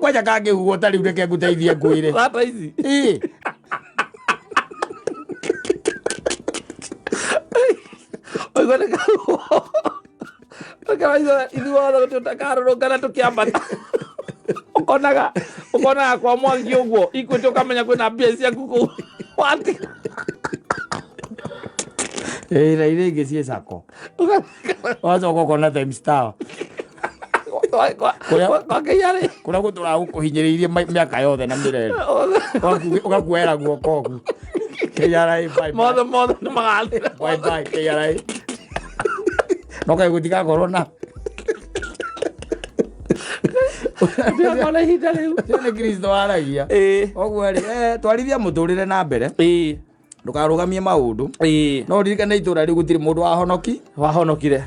Kwanja kangĩhuhwo ta rĩu reke ngũteithie ngwĩre. Thata ici. Ĩĩ. Ũigua nĩ kahuho. Ũkamaigua ithuothe gũtirĩ tũkĩambata. Ũkonaga ũkonaga kwa Mwangi ũguo Equity ũkamenya kwĩna mbia ciaku kũu. Watiga. Ĩĩ na iria ingĩ ciĩ sacco. Wacoka ũkona Times Tower. Kũrĩa- Kwa KRA. Kũrĩa gũtũraga gũkũhinyĩrĩirie mĩaka yothe na mĩrere. Ũgakuoera guoko ũguo. KRA bye bye. Mothe mothe nĩ magathira. Bye bye KRA. No kaĩ gũtigakorwo na Gũtigakorwo ihinda rĩu. Ũcio nĩ Kristo waragia. Ĩĩ. Ũguo rĩ, twarithia mũtũrĩre na mbere. Ĩĩ. Ndũkarũgamie maũndũ. Ĩĩ. No ũririkane itũra rĩu gũtirĩ mũndũ wahonoki. Wahonokire.